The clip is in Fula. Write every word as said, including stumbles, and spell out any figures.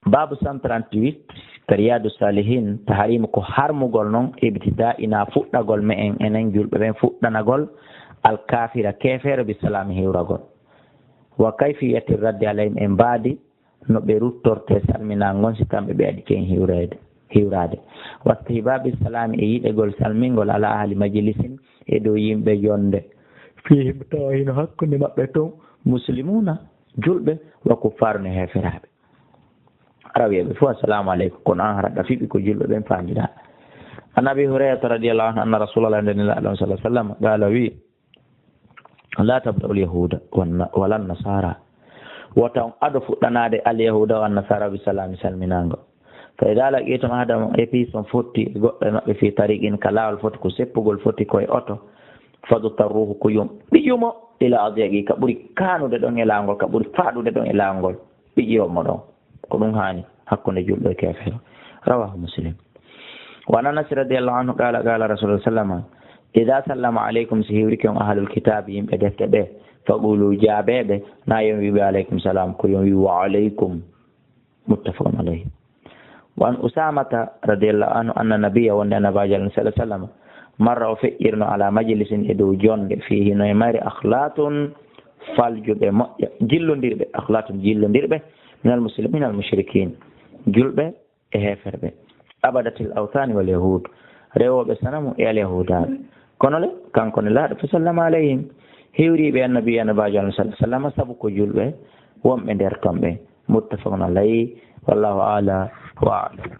Baabu cent trente-huit, ka Riyadu Salihin, taharimu ko harmugol non, ibtida ina fuɗɗagol me'en, enen julɓe ɓen fuɗɗanagol, alkafira keefeero bi salami hiwragol. Wa kayfiyati raddi alayhim e mbaadi no ɓe ruttorte salminal ngon si kamɓe ɓe adike en hiwreede, hiwraade. Wastihbabi salami e yiɗegol salmingol ala ahli majlisin e dow yimɓe jonde. Fihim tawa hino hakkunde maɓɓe ton muslimuna julɓe wa kuffarun e heeferaaɓe. Arawiya ɓe fof, "Assalamu aleykum." Kono an hara ɗafiɓe ko julɓe ɓen faandira. An Abi Hurayrata radiyallahu anhu anna Rasulallah, nde Nelaaɗo on sallallahu alaihi wasallam, qala wi, "La tabda'u al-yahuda wan-, wala an-nasara." Wota on ado fuɗɗanaade al-yahuda wan-nasara bi salami salminaango. Fa idha laqitum ahadahum, e piis on fotti e goɗɗo e maɓɓe fi tariqin ka laawol foti ko seppugol foti ko e oto, fadtarruhu ko yum, ɓe yumo ila adyaqi ka ɓuri kaanude ɗon e laawol, ka ɓuri faaɗude ɗon e laawol. Ɓe ƴiwa mo ɗon. Ko ɗum haani hakkunde julɗo e keefeero. Rawahu Muslim. Wa an Anas radiyallahu anhu qala, qala Rasulullah sallallahu alaihi wasallam, "Idha sallama alaikum," si hiwrike on ahlul kitab, yimɓe defte ɓe, "faqulu," jaabeɓe, na yon wiɓe, "Alaikum salam," ko yon wi, "Wa alaikum." Muttafaqun alayhi. Wa an Usamata radiyallahu anhu anna nabiyya, wonde annabaajo Allah sallallahu alaihi wasallam, marra o feƴƴirno ala majlisin e dow jonde, fihi no e mari akhlatun faljuɓe moƴƴa, jillondirɓe, akhlatun jillondirɓe, minal muslimin al mushrikin, julɓe e heeferɓe. Abadatil awthani wal yahud, rewooɓe sanamu e al yahudaaɓe. Kono le, kanko ne laaɗo fa sallama alayhim, hewriiɓe annabi, annabaajo Allah sallallahu alaihi wasallam, sabu ko julɓe wonɓe nder ton ɓe. Muttafaqun alayhi, wallahu a'la wa a'lam.